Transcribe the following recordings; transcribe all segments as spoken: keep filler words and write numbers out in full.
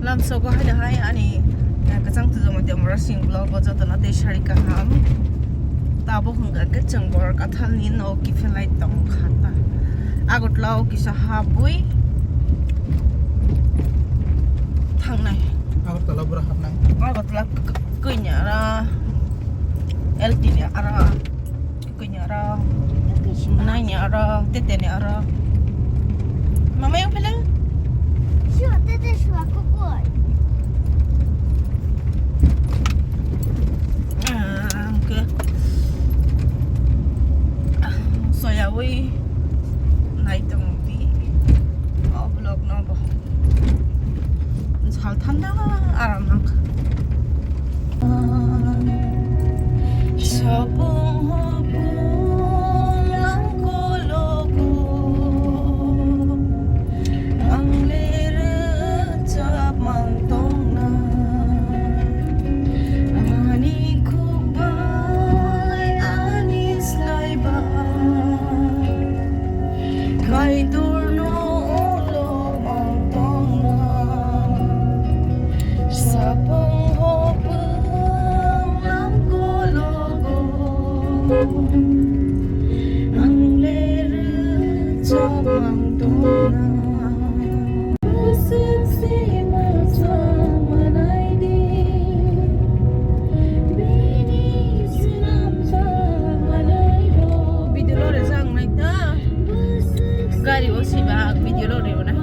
Lamsogo hai hai ani, eh, kwchang twijoma Demorasing vlog o jotono tei sari kaham. Tabuk hwnkha khe chwng Borkathal ni nok kiphelai tong kha ta. Agartala o kisa habwi thangnai. Agartala bura hapnai. Agartala k-, k-, kanya ra L T ni ara. Kanya aro, nai ni aro, tete ni aro. Mama yang pala? Sure, tete sure ko koi. Ah, okay. Ah, soya wi nai tong di. Oh, vlog no bo. Sal thanda aram nang. Sapung hopung ang kologo, ang lere chapmang tongna, ani khukbai ani slaiba. Kaitorno ulo mantongna, sapung hopung ang kologo, ang lere chapmang tongna. Bwswk se mwchang manai di, bini swnam chang manai rw. Video lo rijak nai ta. Gari o siba video lo rio na.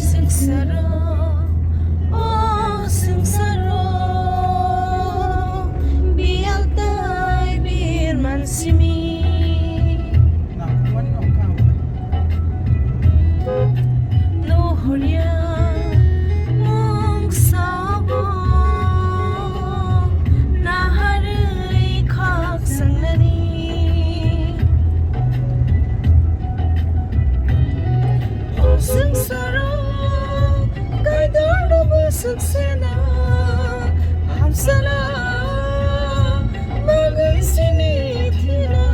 Sengsaro, o sengsaro, biyal tai birman simi. Nuhurya mungsabo, naharwi khak sangnani. O sengsaro kaitorno bwswk sena, hamsala bagwi sini thina.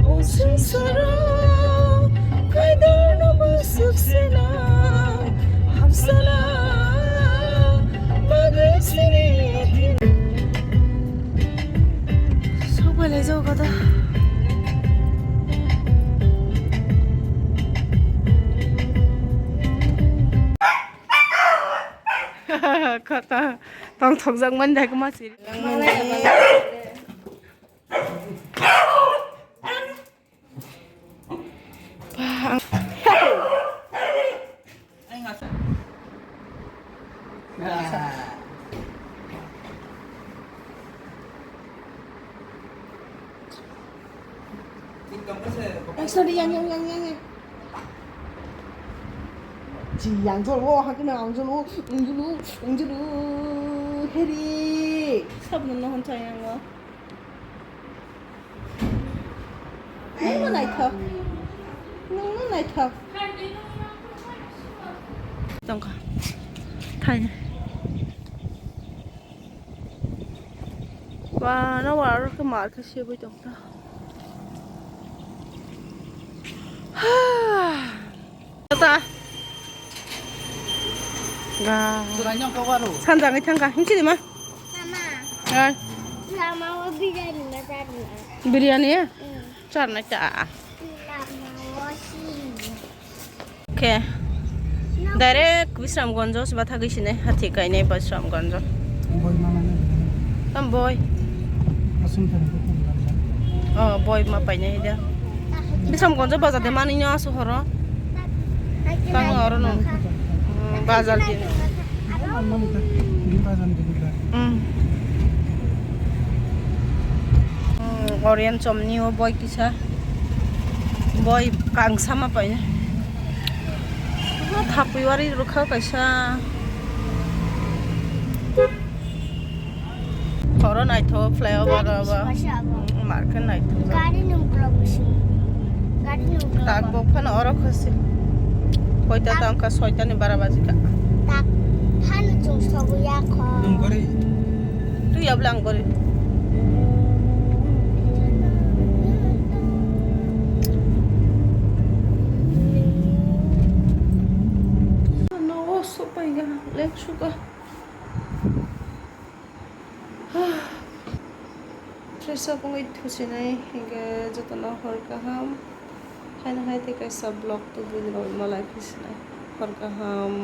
O sengsaro kaitorno bwswk sena, hamsala bagwi sini thina. Sok bai lai jago kata. Kata tong thok jak mani dai kuma siri. Sorry, yang, yang, yang, yang, yang. Ji yang jol wo, hakna ang jol wo, ang jol wo, ang jol wo, heri. Sab no no hon sayang wo. Nungno naithok. Nungno naithok. Tongkha. Thaini. Wa, no wa, aro khe mar khe sebui tongkha. Tata. Ga. Sanjangwi thangkha. Hinsini ma? Mama. Hai. Lama o biryani ma charna. Biryani? Mm. Charna cha. Lama o si. Okay. Direct Bisramganj o se bathagwi sinai, hathi kainai Bisramganj o. Tam boi. Oh, boi ma painai da. Bisramganj o bazar de mani no aso horo. Tang oro no. Mm, bazar din. Mm. Mm, Orion chomni o boi kisa. Boi kangsa ma painai. Ma thapui wari rwkha kaisa. Horo naithok flyover abo. Market nai thung. Gari nung block bisi. Gari nung block. Tak bo phano oro khasi. Koita ta wngkha soita ni bara baji kha. Tak phano chung sobo ya kho. Nung gari. Tu ya blang gari. No, sopai ga, lek suka. Fresh up wngwi thusinai, hinkhe jotono hor kaham. Haino hai tei kaisa vlog tubui rw malai phi sinai. Hor kaham.